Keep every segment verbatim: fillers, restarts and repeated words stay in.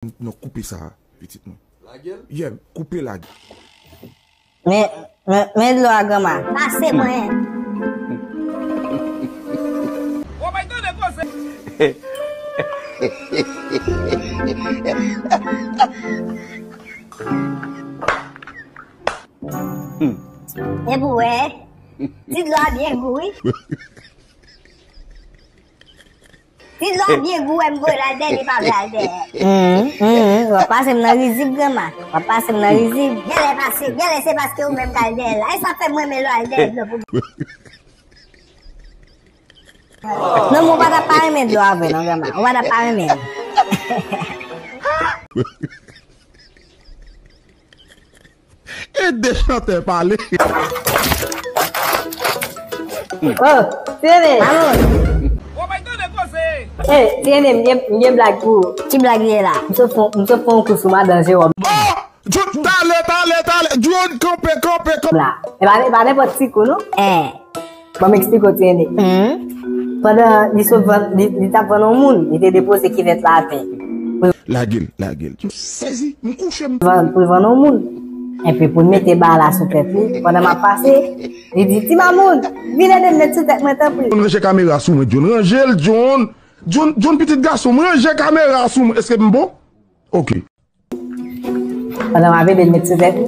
Non, koupe sa, pitit mwen. Lage l? Yeah, koupe lage. Men, men, men dlo a, granma. Pase mwen. Ou bay tande koze. E pou wè. Ti dlo a byen gou, wi. Ti dlo a byen gou, wè m voye l al dèyè, li pa vle al dèyè. Hum, hum, w ap pase m nan rizib, granma. W ap pase m nan rizib. Genlè pase, genlè se paske ou menm k al dèyè l la. E sa fè m renmen lè w al dèyè dlo pou mwen. Non, men w pa t ap pa renmen dlo a vre, non, granma. W pa t ap pa renmen l. Ede chantè pale. Oh, Tiene. Mamoun. Hey, Tiene, m gen, m gen blag pou ou. Ki blag li ye la? M sot fè, m sot fè yon kou sou madan Jewòm. Oh! John, talè, talè, talè. John, kanpe, kanpe, kanpe. La. E pa, e pa nenpòt ti kou, non? Eh. Ban m eksplike w, Tiene. Pandan li sot vann, li, li t ap vann yon moun, li te depoze kivèt la atè. Lage l, lage l. M sezi, m kouche, m vann, pou l vann yon moun. Epi pou l mete ba la sou tèt li, pandan m ap pase, li di, "Ti mamoun, vin ede m met sou tèt mwen, tanpri." John, ranje kamera sou mwen, John. Ranje l, John. John, John, pitit gason m, ranje kamera sou mwen. Èske m bon? Ok. Pandan m ap ede l met sou tèt li.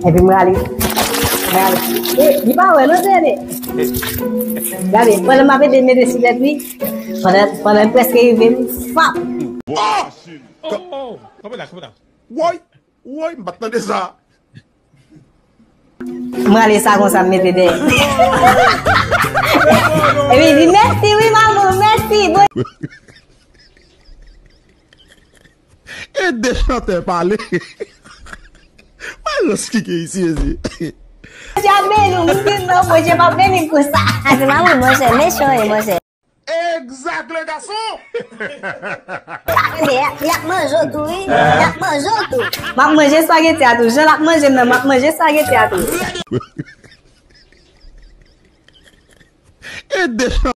Epi m rale. M rale. E, li pa wè, non, Tiene. Gade, pandan m ap ede l mete sou tèt li, pandan, pandan l prèske rive, m fap. Oh! Oh, oh, oh. Kanpe la, kanpe la. Woy! Woy, m pa t tande sa. M rale sa konsa, m mete dèyè. Epi li di, "Mèsi, wi, mamoun, mèsi." Bon. Ede chantè pale. Wè rans ki gen isi, mezi. Bondye ap beni w, m di non, Bondye p ap beni m pou sa. A, se mamoun, monchè, mechan, wi, monchè. Exact, le garçon. Enben, y ap, y ap manje w tou, wi. Y ap manje w tou. M ap manje espageti a tou. Jan l ap manje m nan, m ap manje espageti a tou. Ede